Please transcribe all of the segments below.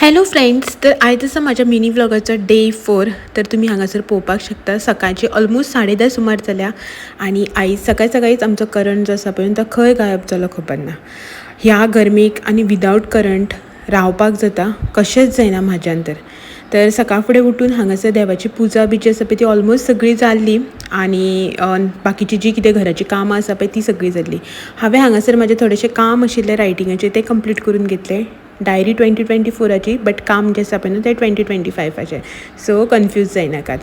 Hello friends, तर आयज आसा म्हाज्या मिनी व्लॉगाचो डे 4. तर तुमी हांगासर पळोवपाक शकता, सकाळची ऑलमोस्ट 10:30 सुमार जाल्या आनी आयज सकाळ सकाळीच आमचो करंट जो आसा पळय, तो खंय गायब जालो खबर ना. ह्या गरमेक आनी विदावट करंट रावपाक जाता? कशेंच जायना म्हाज्यान. तर तर सकाळ फुडें उठून हांगासर देवाची पुजा बी जी आसा पळय, ती ऑलमोस्ट सगळी जाल्ली आनी बाकीची जी कितें घराची कामां आसा पळय, ती सगळी जाल्ली. हांवें हांगासर म्हाजें थोडेशें काम आशिल्लें रायटिंगाचें, तें कंप्लीट करून घेतलें. डायरी 2024आची, बट काम जें आसा पळय न्हू, तें 2025आचें, सो कन्फ्यूज जायनाकात.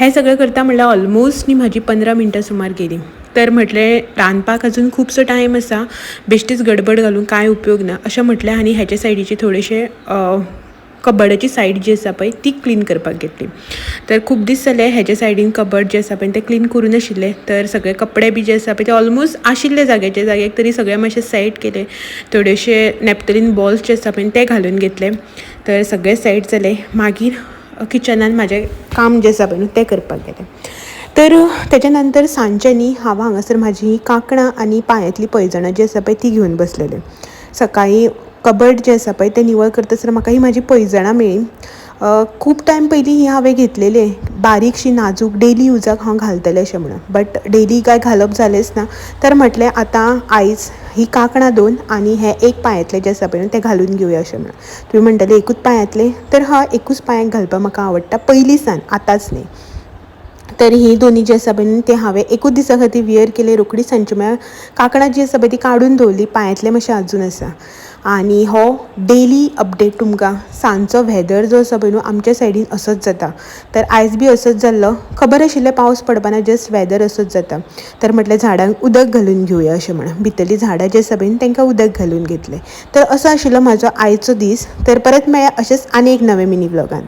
हें सगळें करता म्हणल्यार ऑलमोस्ट न्ही म्हाजी 15 मिनटां सुमार गेलीं. तर म्हटलें, रांदपाक अजून खुबसो टायम आसा, बेश्टीच गडबड घालून कांय उपयोग ना अशें म्हटलें आनी हेच्या सायडीचे थोडेशे कबडाची सायड जी आसा पळय, ती क्लीन करपाक घेतली. तर खूब दीस जाले हेच्या सायडीन कबड जे आसा पळय, तें क्लीन करूं नाशिल्लें. तर सगळे कपडे बी जे आसा पळय, ते ऑलमोस्ट आशिल्ले जाग्याचे जाग्याक, तरी सगळे मातशे सेट केले. थोडेशे नॅपथलीन बॉल्स जे आसा पळय, ते घालून घेतले. तर सगळे सेट जाले. मागीर किचनान म्हाजें काम जें आसा पळय न्हू, तें करपाक गेलें. तर तेच्या नंतर सांजचें न्ही हांव हांगासर म्हाजी कांकणां आनी पांयांतलीं पैजणां जीं आसा पळय, ती घेवन बसलेलें. सकाळीं कबड जें आसा पळय, तें निवळ करतासर म्हाका ही म्हाजी पैजणां मेळ्ळीं. खूब टायम पयलीं ही हांवें घेतलेली, बारीकशी नाजूक, डेली युजाक हांव घालतलें अशें म्हणून, बट डेली कांय घालप जालेंच ना. तर म्हटलें, आतां आयज ही कांकणां दोन आनी हें एक पांयांतलें जें आसा पळय न्हू, तें घालून घेवया अशें म्हणून. तुमी म्हणटले, एकूच पांयांतलें? तर हय, एकूच पांयांक घालपाक म्हाका आवडटा, पयलीं सान, आतांच न्ही. तर ही दोनी जी आसा पळय न्हू, ते हांवें एकूच दिसा खातीर वियर केले. रोखडीच सांजचे म्हळ्यार कांकणां जी आसा पळय, ती काडून दवरली. पांयांतलें मातशें आजून आसा. आनी हो डेली अपडेट तुमकां. सांजचो वेदर जो आसा पळय न्हू, आमच्या सायडीन असोच जाता. तर आयज बी असोच जाल्लो. खबर आशिल्लें पावस पडपाना, जस्ट वेदर असोच जाता. तर म्हटलें, झाडांक उदक घालून घेवया अशें म्हणून भितरलीं झाडां जी आसा पळय, तांकां उदक घालून घेतलें. तर असो आशिल्लो म्हाजो आयचो दीस. तर परत मेळया अशेंच आनी एक नवे मिनी व्लॉगान.